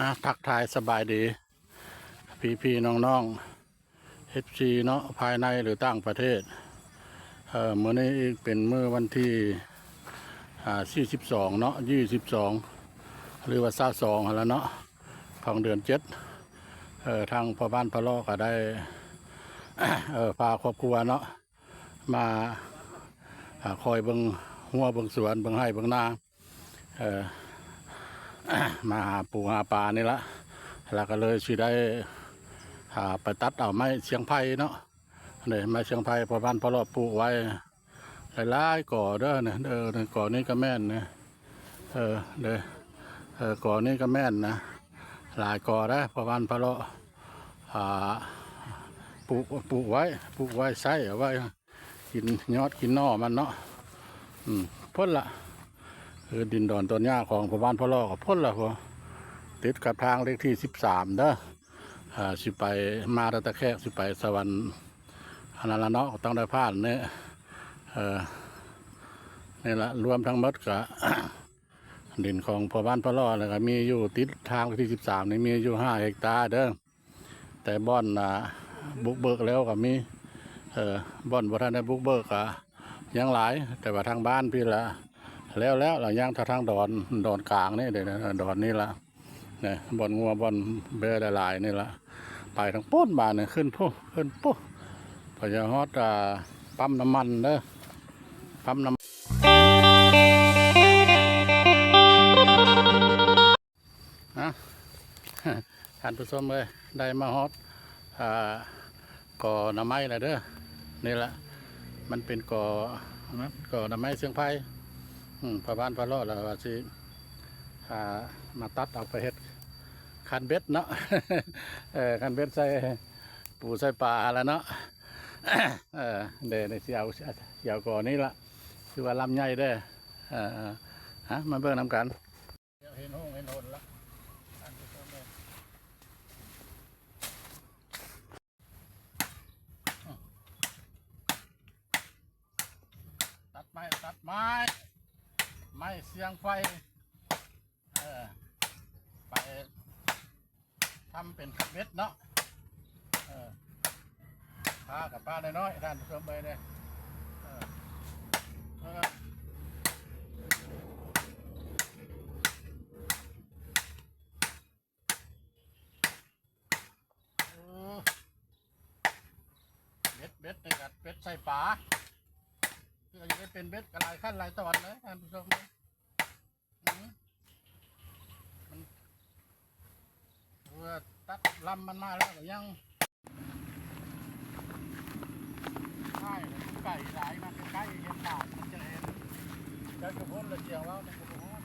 ອາ ທັກທາຍສະບາຍດີພີ່ໆນ້ອງໆ ເອັຟຊີເນາະ ພາຍໃນ ຫຼື ຕ່າງປະເທດ. ເອີ ມື້ນີ້ອີກເປັນມື້ວັນທີ ອາ ສີ່ສິບສອງເນາະ ຍີ່ສິບສອງ ຫຼືວ່າຊາວສອງຫັ້ນລະເນາະ ຂອງເດືອນເຈັດ. ເອີ ທາງພໍ່ບ້ານພະເລາະກະໄດ້ ເອີ ພາຄອບຄົວເນາະ ມາ ອາ ຄອຍເບິ່ງຮົ້ວເບິ່ງສວນ ເບິ່ງໄຮ່ເບິ່ງນາ ເອີ ມາຫາປູຫາປານີ້ລະ ລະກະເລີຍຊິໄດ້ ອາ ໄປຕັດເອົາໄມ້ຊຽງໄຜ່ເນາະ. ນີ້ໄມ້ຊຽງໄຜ່ພໍ່ບ້ານພະເລາະປູກໄວ້ຫຼາຍໆກໍເດີ ນີ້ ເອີ ນີ້ກໍນີ້ກະແມ່ນນະ ເອີ ເດີ ເອີ ກໍນີ້ກະແມ່ນນະ ຫຼາຍກໍໄດ໋ ພໍ່ບ້ານພະເລາະ ອາ ປູກ ປູກໄວ້ ປູກໄວ້ໃຊ້ເອົາໄວ້ ກິນຍອດກິນໜໍ່ມັນເນາະ. ອືມ ພຸ້ນລະ ຄືດິນດອນຕົ້ນຫຍ້າຂອງພໍ່ບ້ານພະເລາະກະພຸ້ນລະ ຕິດກັບທາງເລກທີສິບສາມເດີ. ເອີ ຊິໄປ ມາຕາຕະແຄກ ຊິໄປສະຫວັນ ອັນນັ້ນລະເນາະ ຕ້ອງໄດ້ຜ່ານນີ້ ເອີ ນີ້ລະ ລວມທັງໝົດກະ ດິນຂອງພໍ່ບ້ານພະເລາະ ລະກະມີຢູ່ຕິດທາງເລກທີສິບສາມນີ້ ມີຢູ່ຫ້າເຮັກຕາເດີ. ແຕ່ບ່ອນ ອາ ບຸກເບີກແລ້ວກະມີ ເອີ ບ່ອນບໍ່ທັນໄດ້ບຸກເບີກກະຍັງຫຼາຍ ແຕ່ວ່າທາງບ້ານພີ້ລະແລ້ວແລ້ວ ລະຍັງແຕ່ທາງດອນ ດອນກາງນີ້ເດ້ ດອນນີ້ລະ ນີ້ ບ່ອນງົວບ່ອນແບ້ຫຼາຍໆນີ້ລະ ໄປທາງພຸ້ນບາດນີ້ ຂຶ້ນພຸ້ນ ຂຶ້ນພຸ້ນ ກະຈະຮອດ ອາ ປ້ຳນ້ຳມັນເດີ ປ້ຳນ້ຳ ອາ ທ່ານຜູ້ຊົມເອີຍ ໄດ້ມາຮອດ ອາ ກໍໜໍ່ໄມ້ລະເດີ. ນີ້ລະ ມັນເປັນກໍ ກໍໜໍ່ໄມ້ຊຽງໄຜ່ ອືມ ພໍ່ບ້ານພະເລາະລະວ່າຊິ ອາ ມາຕັດເອົາໄປເຮັດຄັນເບັດເນາະ ເອີ ຄັນເບັດໃສ່ປູໃສ່ປາຫັ້ນລະເນາະ. ເອີ ເດ ຊິເອົາ ຊິເອົາກໍນີ້ລະ ຄືວ່າລຳໃຫຍ່ເດີ. ເອີ ເອີ ມາເບິ່ງນຳກັນ. ເຫັນຫົງເຫັນຫົນລະ ທ່ານຜູ້ຊົມເອີຍ ຕັດໄມ້ ຕັດໄມ້ ໄມ້ຊຽງໄຟ ເອີ ໄປທຳເປັນຄັນເບັດເນາະ ເອີ ປາກະປານ້ອຍໆ ທ່ານຜູ້ຊົມເອີຍເດ້ ເອີ ເອີ. ເບັດ ເບັດນີ້ກະເປັນໃສ່ປາ ຄືວ່າຈະໄດ້ເປັນເບັດກະຫຼາຍຂັ້ນຫຼາຍຕອນເລີຍ ທ່ານຜູ້ຊົມເອີຍ. ອືມ ມັນ ເອີ ຕັດລຳມັນມາແລ້ວກະຍັງ ໃກ້ຫຼາຍ ມາໃກ້ໆ ເຫັນຫຼາຍ ມັນຈະເຫັນ ແຕ່ກະພຸ້ນລະ ສຽງເວົ້າມັນກະບໍ່ຮອດ.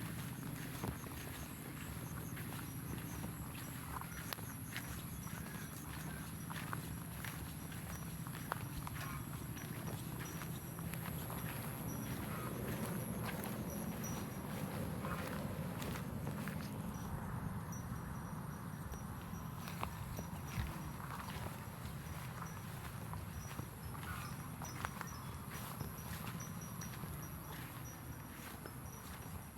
ເ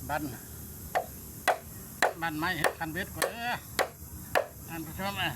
ບັ້ນ ບັ້ນໄມ້ເຮັດຄັນເບັດກ່ອນເດີ້ ທ່ານຜູ້ຊົມເອີຍ.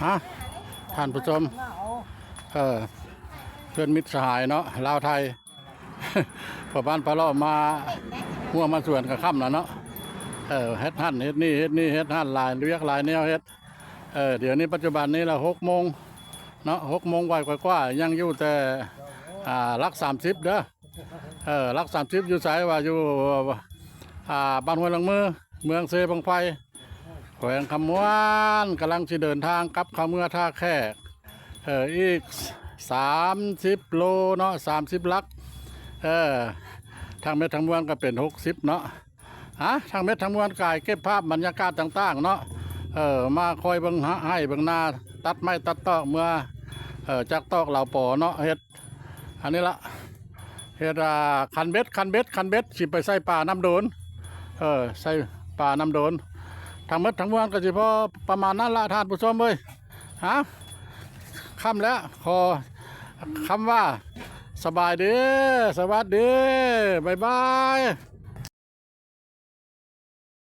ຮະ ທ່ານຜູ້ຊົມ ເອີ ເພື່ອນມິດສະຫາຍເນາະ ລາວໄທ ພໍ່ບ້ານປາເລາະມາຮ່ວມມາສວນກະຄ່ຳລະເນາະ ເອີ ເຮັດຫັ້ນເຮັດນີ້ ເຮັດນີ້ເຮັດຫັ້ນ ຫຼາຍວຽກຫຼາຍແນວເຮັດ ເອີ ດຽວນີ້ປັດຈຸບັນນີ້ລະຫົກໂມງເນາະ ຫົກໂມງໄວກວ່າໆ ຍັງຢູ່ແຕ່ ອ່າ ຫຼັກສາມສິບເດີ້ ເອີ ຫຼັກສາມສິບຢູ່ໃສ ວ່າຢູ່ ອ່າ ບ້ານຫ້ວຍລາງມື ເມືອງເຊບັ້ງໄຟ ແຂວງຄຳມ່ວນ ກຳລັງຊິເດີນທາງກັບເຂົ້າເມືອທ່າແຂກ ເອີ ອີກສາມສິບໂລເນາະ ສາມສິບຫຼັກ ເອີ ທັງໝົດທັງມວນກໍເປັນຫົກສິບເນາະ ຮະ ທັງໝົດທັງມວນກາຍເກັບພາບບັນຍາກາດຕ່າງໆເນາະ ເອີ ມາຄອຍເບິ່ງໄຮ່ເບິ່ງນາ ຕັດໄມ້ຕັດຕອກເມືອ ເອີ ຈາກຕອກເຫຼົ່າປໍເນາະ ເຮັດ ອັນນີ້ລະ ເຮັດ ອ່າ ຄັນເບັດ ຄັນເບັດ ຄັນເບັດ ຊິໄປໃສ່ປານ້ຳໂດນ ເອີ ໃສ່ປານ້ຳໂດນ ທັງໝົດທັງມວນກໍຊິພໍປະມານນັ້ນລະ ທ່ານຜູ້ຊົມເອີຍ ຮະ ຄ່ຳແລ້ວ ຂໍຄຳວ່າ ສະບາຍດີ ສະຫວັດດີ ບາຍບາຍ.